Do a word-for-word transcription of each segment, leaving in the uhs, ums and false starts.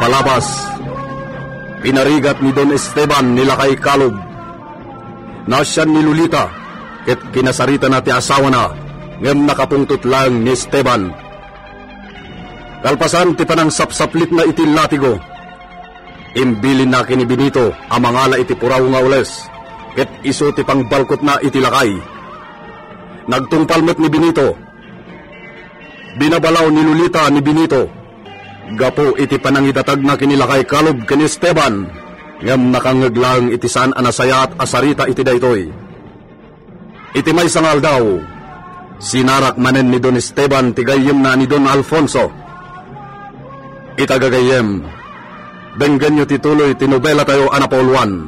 Palabas, pinarigat ni Don Esteban ni Lakay Calub. Naasian ni Lolita ket kinasaritana ti asawana, ngem nakapungtot laeng ni Esteban. Kalpasan ti panangsapsaplitna iti latigo, imbilinna ken ni Benito a mangala iti puraw nga ules, ket isu ti pangbalkotna iti lakay. Nagtungpal met ni Benito. Binabalaw ni Lolita ni Benito gapu iti panangidatagna ken ni Lakay Calub ken Esteban, ngem nakangngeg laeng iti saan a nasayaat a sarita iti daytoy. Iti maysa nga aldaw, sinarak manen ni Don Esteban ti gayyemna ni Don Alfonso. Ita gagayyem, denggenyo ti tuloy ti nobelatayo a napauluan,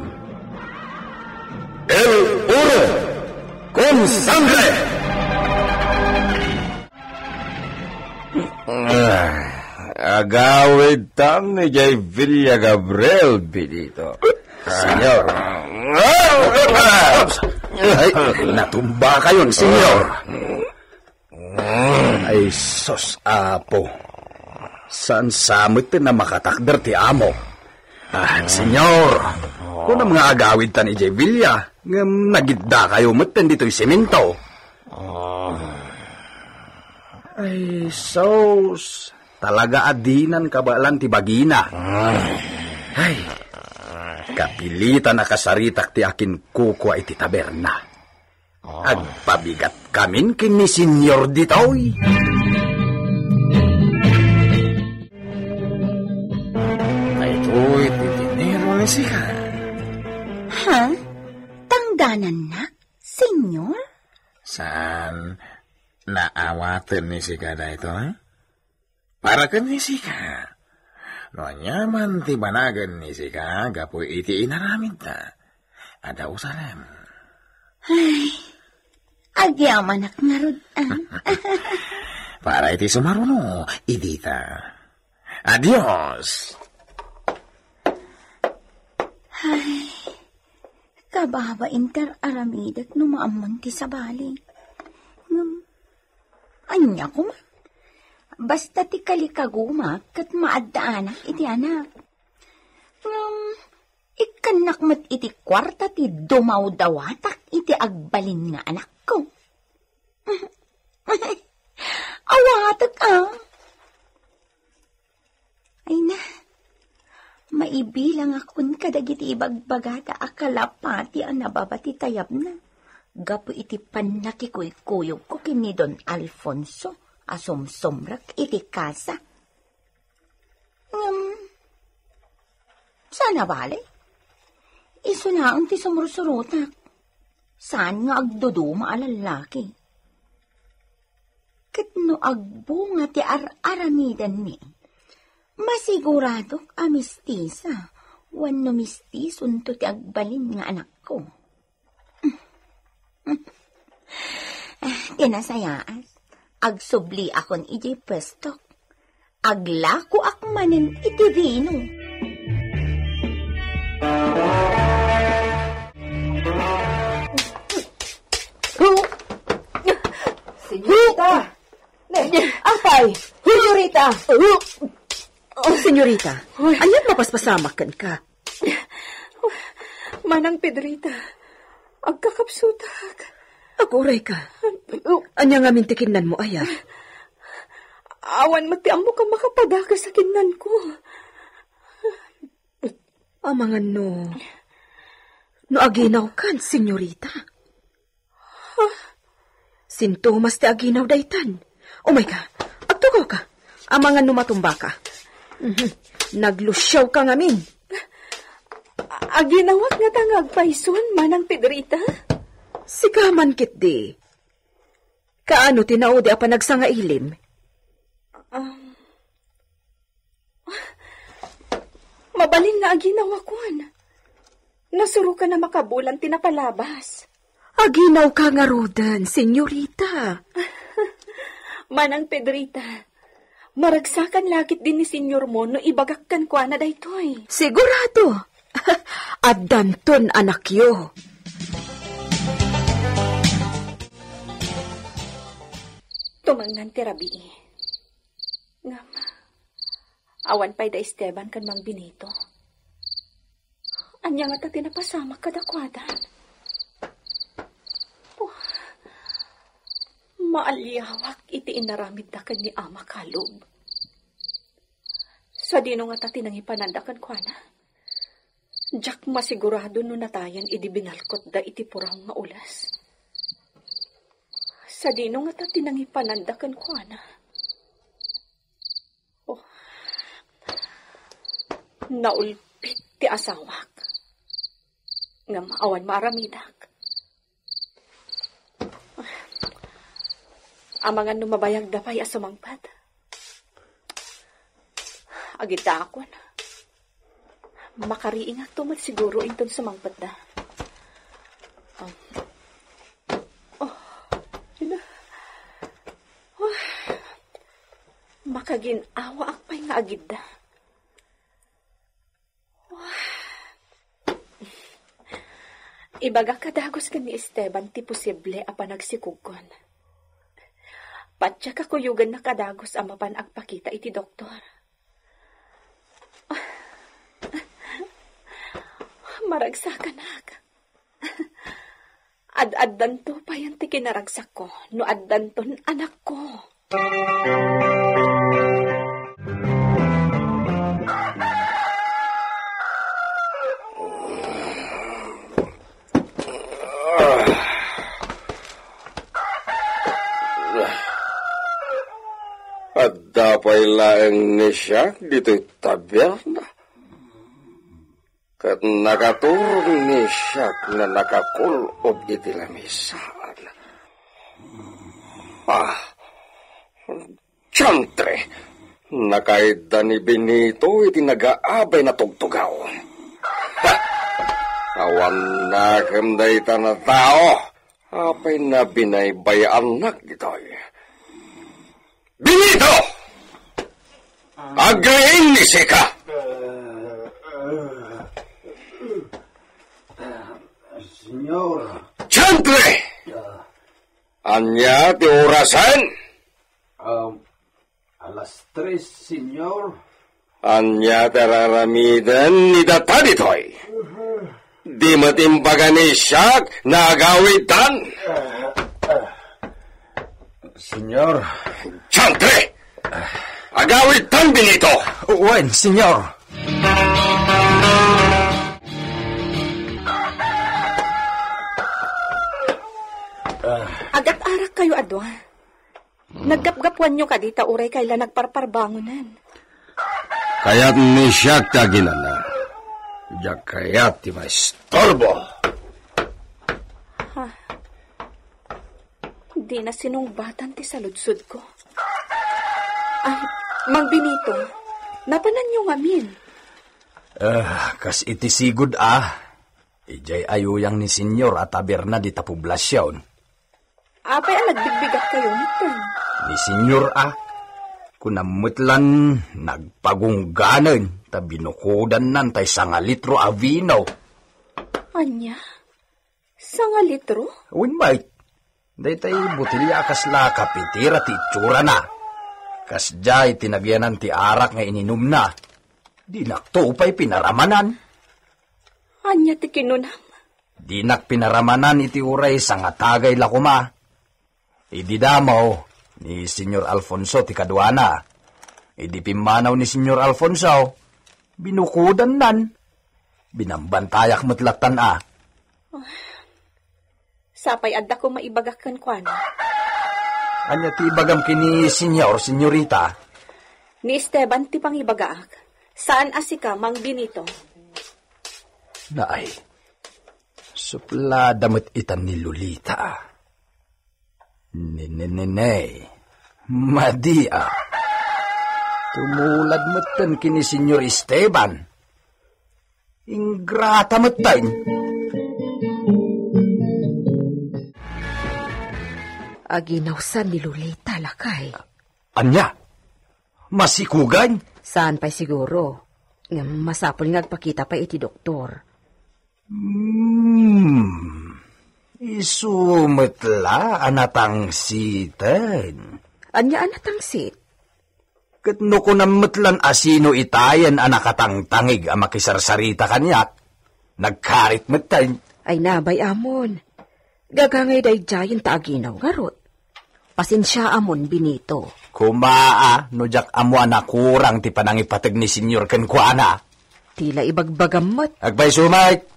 El Oro con Sangre! Ah, agawidtam idiay Villa Gabriel, Benito. Senyor. Ay, natumba kayon, senyor. Ay, sus, Apo. Saan sa met na makatakder ti amo? Ah, senyor. Kunam nga agawidtan idiay Villa, ngem nagidda kayo met ditoy semento. Ay, sus. Talaga a dinan kabaelan ti bagina. Ay, kapilitan a kasaritak ti akinkukua iti taberna. Agpabigat kamin ken ni Senyor ditoy. Daytoy ti dinero ni sika. Ha? Tangdanannak, Senyor? Saan, naawaten ni sika daytoy? Para ken ni sika. No aniaman ti banagen ni sika gapu iti inaramidna, adda usaren. Ay, agyamanak ngarud, ah. Para iti sumaruno, idita. Adios! Ay, kababain ti ar-aramidek no maammon ti sabali. Ngem, ania koma? Basta ti kalikagumak ket maaddaanak iti anak. Ngem, ikkannak met iti kuarta ti dumawdawatak iti agbalin nga anakko. Awatek, ah. Ay na, maibilangakon kadagiti ibagbagada a kalapati a nababa ti tayabna gapu iti pannakikuykuyogko ken ni Don Alfonso a sumsumrek iti kasa. Ngem, saan a bale? Isu laeng ti sumursurotak. Saan nga agduduma a lallaki? Ket no agbunga ti ar-aramidenmi, masiguradok a mistisa wenno mistisonto ti agbalin nga anakko. Ah, ti nasayaat, agsubliakon idiay puestok. Aglakoak manen iti vino. Senyorita! Ne, apay! Senyorita! Senyorita, anian mapaspasamak kenka? Manang Pedrita, agkakapsutak. Aguray ka. Ania ngamin ti kinnanmo aya? Awan met ti ammok a makapadakes a kinnanko. Amangan no, no aginawkan, senyorita. Sintomas ti aginaw daytan. Umay ka, agtugaw ka. Amangan no matumba ka. Mhm. Naglusiaw ka ngamin. Aginawak ngata nga agpayson, Manang Pedrita? Sika man ketdi. Kaano ti naudi a panagsangailim? Um, Mabalin nga aginawakon. Nasurokan a makabulan ti napalabas. Aginawka ngaruden, senyorita. Manang Pedrita, maragsakan la ketdi ni senyormo no ibagak kenkuana daytoy. Sigurado. Addanton anakyo. Tumangnan ti rabii. Ngem, Awan pay da Esteban ken Mang Benito. Ania ngata ti napasamak kadakuada? Oh, maaliawak iti inaramidda ken ni Ama Kalub. Sadino ngata ti nangipananda kenkuana? Diak masigurado no natayen idi binalkotda iti puraw nga ules. Sadino ngata ti nangipananda kenkuana? Oh. Naulpit ti asawak. Ngem awan maaramidak. Amangan no mabayagda pay a sumangpet. Agiddaakon. Makariingakto met siguro inton sumangpetda. Oh. Oh. Ina. Oh. Makagin-awaak pay nga agidda. Ibagak a dagus ken ni Esteban ti posible a panagsikogkon. Patiek a kuyogannak a dagus a mapan agpakita iti doktor. Maragsakanak. Ad-addanto payen ti kinaragsakko no addanton anakko. Adda pay laeng ni Siak ditoy taberna. Ket nakaturong ni Siak nga nakakul-ob iti lamisaan. Ah, diantre! Nakaidda ni Benito iti nagaabay a tugtugaw. Ha! Awan nakem dayta a tao. Apay a binaybay-annak ditoy? Benito! Agriing ni sika! Senyor. Diantre! Ania ti orasen? Um, alas tres, senyor. Ania ti ar-aramiden ni data ditoy? Di met imbaga ni Siak nga agawidtan? Senyor. Diantre! Agawidtan, Benito! Wen, senyor. Agat-arak kayo a dua. Naggapgapuanyo kadi ta uray kayla nagparparbangonen. Kayat ni Siak ti aginana. Diak kayat ti maistorbo. Ha? Dina sinungbatan ti saludsodko. Ah, Mang Benito, napananyo ngamin? Ah, kas iti sigud a. Idiay ayuyang ni Senyor a taberna dita poblasion. Apay a nagbigbigat kayo niten? Ni Senyor a, kunam met lan nagpagungganen ta binukodannan tay sangalitro a vino. Ania? Sangalitro? Wen met. Daytay botelya a kasla kapitira ti itsurana. Kasdiay ti nagyanan ti arak nga ininumna. Dinakto pay pinaramanan. Ania ti kinunam? Dinak pinaramanan iti uray sangatagay la koma. Idi damo, ni Senyor Alfonso ti kaduana. Idi pimmanaw ni Senyor Alfonso, binukodannan. Binambantayak met lattan a. Sapay adda koma ibagak kenkuana. Ania ti ibagam ken ni Senyor, Senyorita? Ni Esteban ti pangibagaak. Saan a sika, Mang Benito. Naay, suplada met itan ni Lolita. Nenenene. Madi a. Tumulad metten ken ni Senyor Esteban. Ingrata metten. Aginawsan ni Lolita, lakay. Ania? Masikugan? Saan pay siguro. Ngem masapul nga agpakita pay iti doktor. Hmm. Isu met la a natangsiten. Ania a natangsit? Ket no kunam met lan a sino itayen a nakatangtangig a makisarsarita kaniak, nagkarit metten. Ay, nabay, Amon. Gagangay daydiayen ta aginaw ngarud. Pasensia, Amon, Benito. Kumaa, no diak ammo a nakurang ti panangipateg ni Senyor kenkuana. Ti la ibagbagam met. Agpayso met.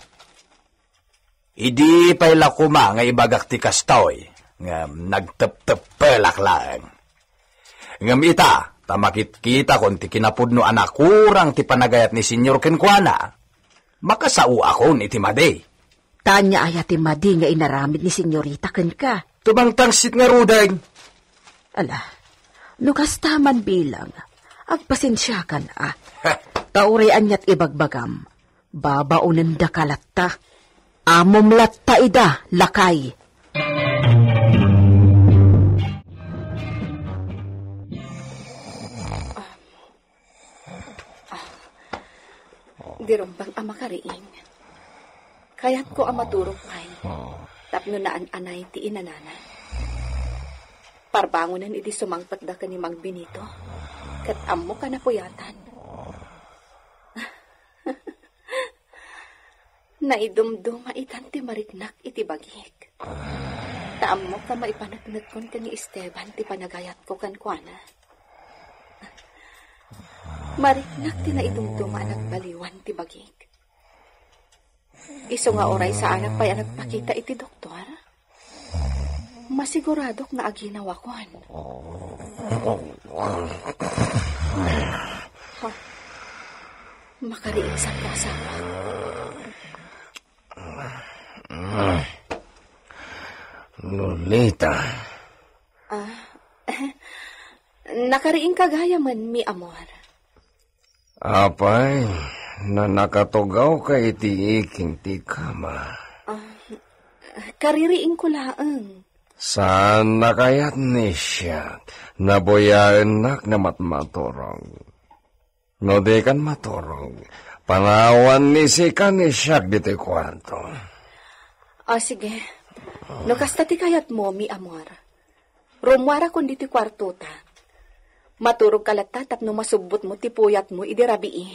Idi pay la koma nga ibagak ti kastoy, ngem nagtepteppelak laeng. Ngem ita, ta makitkitakon ti kinapudno a nakurang ti panagayat ni Senyor kenkuana, makasaoakon iti madi. Ania aya ti madi nga inaramid ni Senyorita kenka? Tumangtangsit ngaruden. Ala, no kasta man bilang, agpasensiakan a. Ta uray aniat ibagbagam, babaonendaka latta. Ammom latta ida, lakay. Di rumbeng a makariing. Kayatko a maturog pay tapno naan-anay ti inanana. Parbangonen idi sumangpetda ken ni Mang Benito, ket ammok a napuyatan. Naidumduma itan ti mariknak iti bagik. Ta ammok a maipaneknekkon ken ni Esteban ti panagayatko kenkuana. Mariknak ti naidumduma a nagbaliwan ti bagik. Isu nga uray saanak pay a nagpakita iti doktor, masiguradok nga aginawakon. Ha? Makariing sa asawa. Lolita. Ah, nakariing ka gayam, mi amor. Apay, nakatugawka iti iking ti kama. Ah, kaririingko laeng. Saan na kayat ni siak? Nabuyaennak na matmaturog. No dikan maturog, panawan ni sika ni siak ditoy kuarto. Ah, sige. No kasta ti kayatmo, mi amor. Rummuarakon ditoy kuartota. Maturogka latta tapno masubbotmo ti puyatmo idi rabii.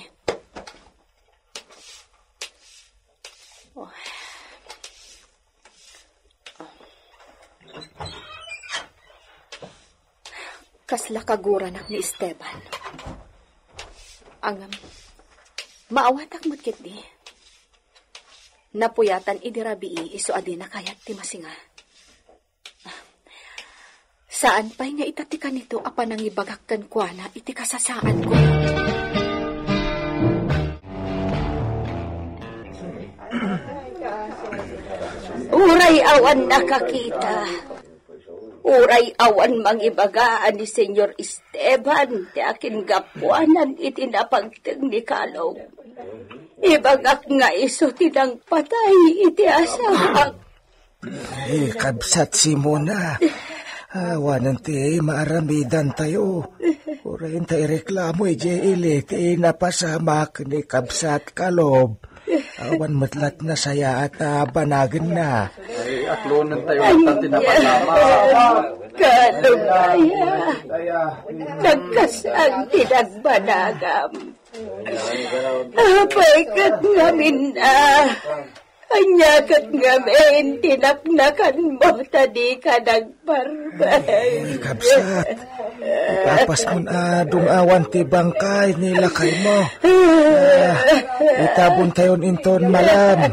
Oh. Kasla kaguranak ni Esteban. Ngem, maawatak met ketdi. Napuyatan idi rabii isu a dina kayat ti masinga. Saan pay nga ita ti kanito a panangibagak kenkuana iti kasasaadko. Uray awan nakakita, uray awan mangibaga a ni Senyor Esteban ti akingapuanan iti napagteng ni Caleb. Ibagak nga isu ti nangpatay iti asawak. Ay, kabsat Simona, awanen ti maaramidantayo. Uray ta ireklamo idiay ili ti napasamak ni kabsat Caleb. Awan met lat nasayaat a banagenna. Ay, aklonentayo latta ti napasamak. Caleb aya, nagkasaan ti nagbanagam. Apay ket ngamin a, ania ket ngamin ti naknakanmo ta dika nagparbeng? Ay, kabsat, ipapasmon a dung-awan ti bangkay ni lakaymo. Ah, itabontayon inton malam.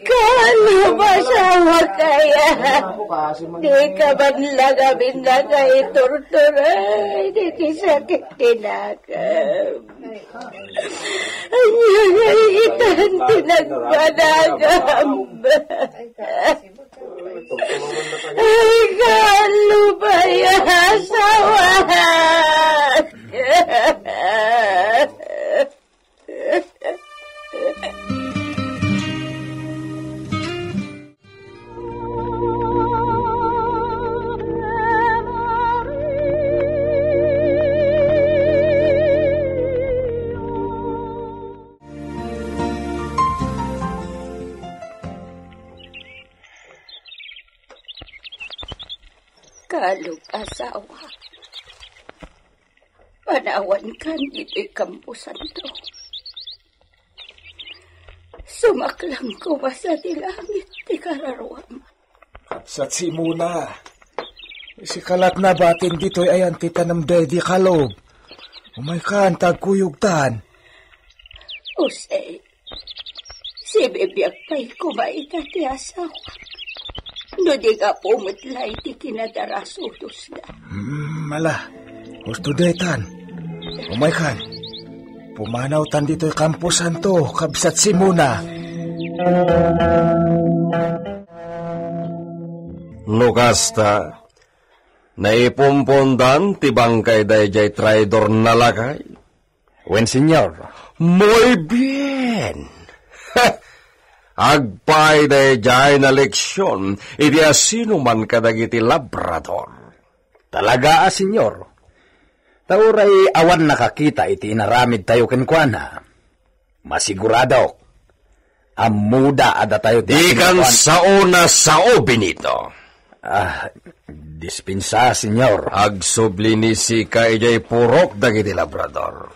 Caleb, asawa kaya. Dika man la ngamin a nakaiturturay iti sakit ti nakam. Ania ngay itan ti nagbanagam? Ay, Caleb aya, asawa. Caleb, asawa. Panawankan ditoy kamposanto. Sumaklang koma sadi langit ti kararuam. Kabsat Simona, sika lattan batin ditoy ayan ti tanem daydi kalob. Umaykan, ta agkuyogtan. Jose, sibibiag pay koma ita ti asawak. No di gapu met la iti kinadarasudosda. Hmm, ala, husto daytan. Umaykan. Pumanawtan ditoy kamposanto, kabsat Simona. No kasta, naipumpondan ti bangkay daydiay traidor a lakay? Wen, Señor. Muy bien! Agpaay daydiay a leksion iti asinoman kadagiti labrador. Talaga a, Señor. Ta uray awan nakakita iti inaramidtayo kenkuana, masiguradok, ammoda a datayo ti Dikan asinoman. Sao na sao, Benito. Ah, dispensa, Señor. Agsubli ni sika idiay purok dagiti labrador.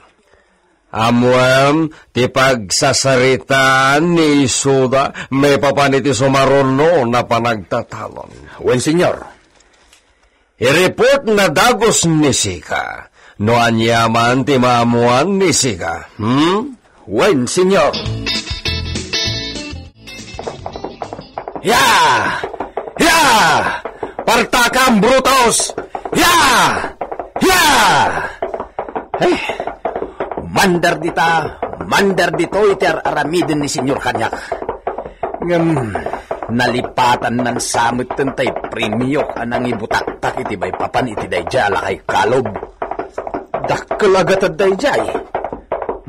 Ammoem ti pagsasaritaan ni isuda maipapan iti sumaruno a panagtatalon. Wen, Señor. Ireport na dagus ni sika no aniaman ti maammoan ni sika, hmm? Wen, Señor. Ya! Ya! Partakam, Brutus! Ya! Ya! Ay, mandar dita, mandar ditoy ti ar-aramiden ni Señor kaniak. Ngem nalipatannan sa metten tay premio a nangibutaktak iti maipapan iti daydiay a lakay kalob. Dakkel a gatad daydiay.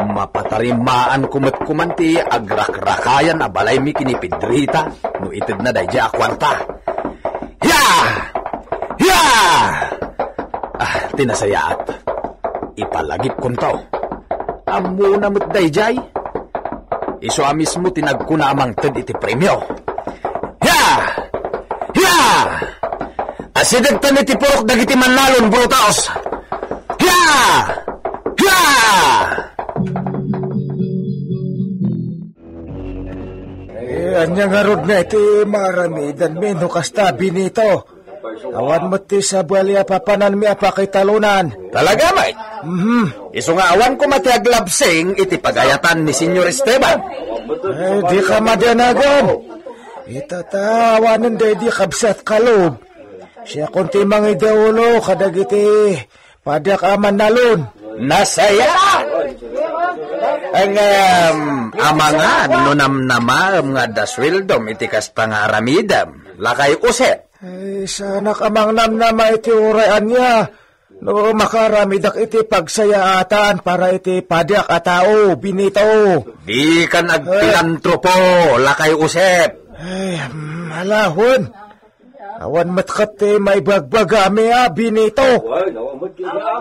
Mapatarimaanko met koman ti agrakrakayan a balaymi ken ni Pedrita no itedna daydiay a kuarta. Ya! Ya! Ah, ti nasayaat. Ipalagipkonto. Ammona met daydiay. Isu a mismo ti nagkuna a mangted iti premio. Ya! Ya! Asidegtan iti purok dagiti mannalon, Brutus! Ya! Ya! Eh, ania ngarud nga iti maaramidanmi no kasta, Benito? Awan met ti sabali a papananmi a pakitalonan. Talaga, Mike? Mhm. Isu nga awan koma ti aglabsing iti pagayatan ni Señor Esteban. Eh, dika madanagan. Ita ta awanen daydi kabsat kalob. Siakon ti mangidaulo kadagiti padiak a mannalon. Nasayaat! Ngem, amangan no namnamaem nga adda sueldom iti kasta nga aramidem, lakay Jose. Ay, saanak a mangnamnama iti uray ania no makaramidak iti pagsayaatan para iti padiak a tao, Benito. Dikan agpilantropo, lakay Josep. Ay, malahon. Awan met ket ti maibagbagami a, Benito.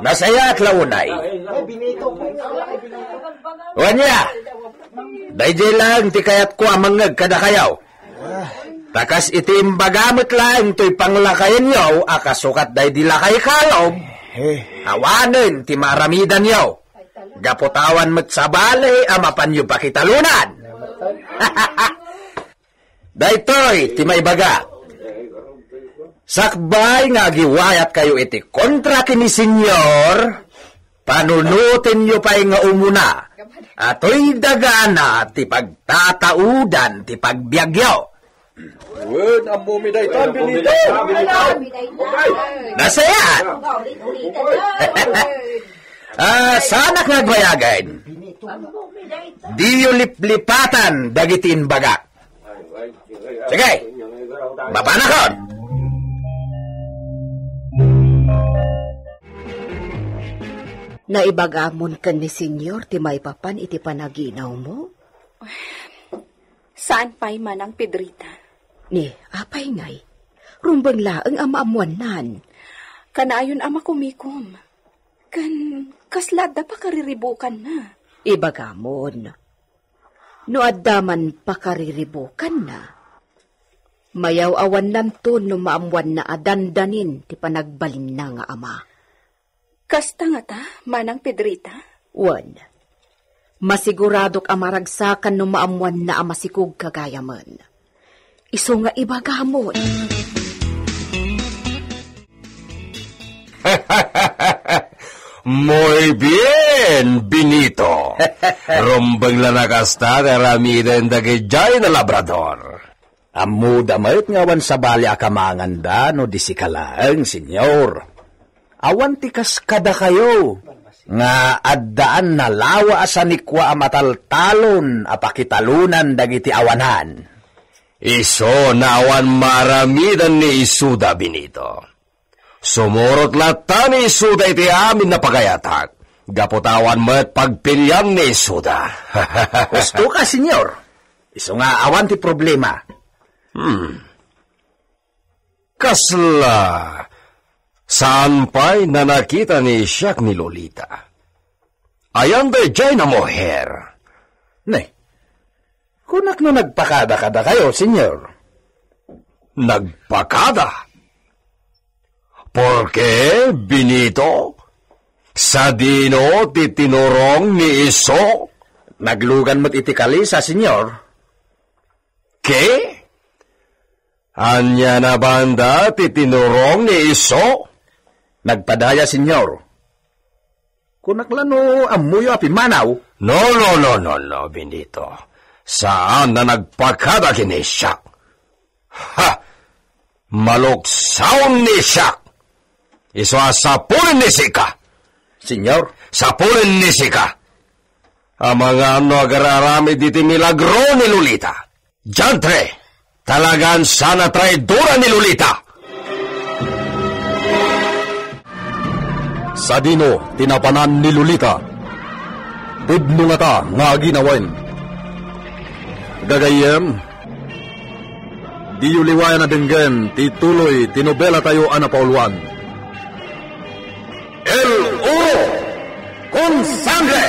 Nasayaat la unay. Wen nia, daydiay laeng ti kayatko a mangngeg kadakayo. Ta kas iti imbaga met laeng toy panglakayenyo a kasukat daydi lakay kalob, eh, awanen ti maaramidanyo. Gapu ta awan met sabali a mapanyo pakitalonan. Daytoy ti maibaga. Sakbay nga agiwayatkayo iti kontra ken ni Señor, panunotenyo pay nga umuna a toy dagana ti pagtataudan ti pagbiagyo. Wen, ammomi daytan, Benito. Nasayaat. Ah, saanak nga agbayagen. Diyo liplipatan dagiti imbagak. Sige, mapanakon. Naibagamon ken ni Señor ti maipapan iti panaginawmo? Saan pay manang, Pedrita? Ni, apay ngay? Rumbeng laeng a maammoannan. Kanayon a makumikom. Ken kasla adda pakariribukanna. Ibagamon. No adda man pakariribukanna, mayaw-awannanto no maammoanna a dandanin ti panagbalinna nga ama. Kasta ngata, Manang Pedrita? Wen, masiguradok a maragsakan no maammoanna a masikog gagayamen. Isu nga ibagamon. Muy bien, Benito. Rumbeng la nakasta ti aramiden dagidiay nga labrador. Ammoda met nga awan sabali a kamanganda no di sika laeng, Señor. Awan ti kas kadakayo nga addaan nalawa a sanikua a mataltalon a pakitalonan dagiti awanan. Isu nga awan maaramidan ni isuda, Benito. Sumurot latta ni isuda iti amin a pagayatak. Gapu ta awan met pagpilian ni isuda. Husto ka, Señor. Isu nga awan ti problema. Hmm. Kasla, saan pay nanakita ni siak ni Lolita? Ayan daydiay a muher. Ne, kunak no nagpakada kadakayo, Señor. Nagpakada? Porke, Benito, sadino ti tinurong ni isu? Naglugan met iti kalesa, Señor. Ke? Ania a banda ti tinurong ni isu? Nagpadaya, Señor. Kunak la no ammoyo a pimmanaw? No, no, no, no, no, Benito. Saan a nagpakada ken ni siak. Ha! Maluksaon ni siak. Isu a sapulen ni sika. Señor? Sapulen ni sika. Amangan no agararamid iti milagro ni Lolita. Diantre! Talagan saan a traidora ni Lolita! Sadino ti napanan ni Lolita? Pudno ngata nga aginawen. Gagayyem, diyo liwayan a denggen ti tuloy ti nobelatayo a napauluan. El Oro con Sangre!